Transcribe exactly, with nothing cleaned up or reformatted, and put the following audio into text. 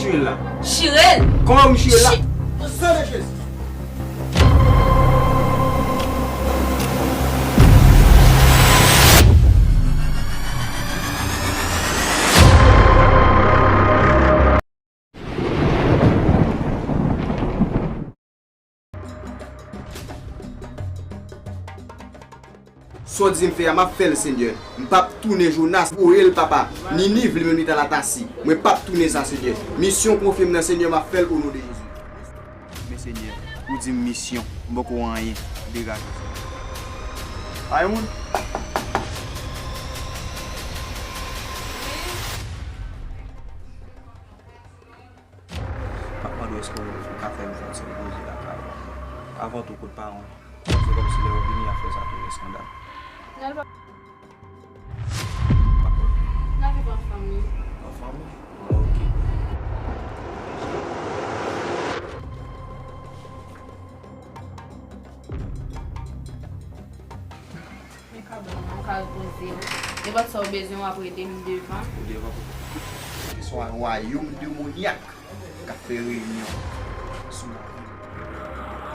Chire l la. Chire l! Kòman pou m chire l la? Chi- San de Jezi. Sa w di m fè a, m ap fè l, Senyè. M p ap tounen Jonas, voye l, papa. Niniv, li menm, li t al Atasi. Mwen p ap tounen sa, Senyè. Misyon w konfye m nan, Senyè, m ap fè l o non de Jezi. Men, Senyè, ou di m misyon, m poko anyen. Degaje, Senyè. Ay, moun. M ap mande w èske w ka fè m jwenn Sèl Roze lakay ou. Avan tou, kot paran w? Se kòmsi lè yo vini, y ap fè sa tounen eskandal. N al pa- N al viv an fanmi. An fanmi? Ok. Men ka ban mwen, ou ka repoze w. Nenpòt sa w bezwen, w ap rele m devan. Ou devan pou. Se yon wayòm demonyak k ap fè reyinyon sou lavi m.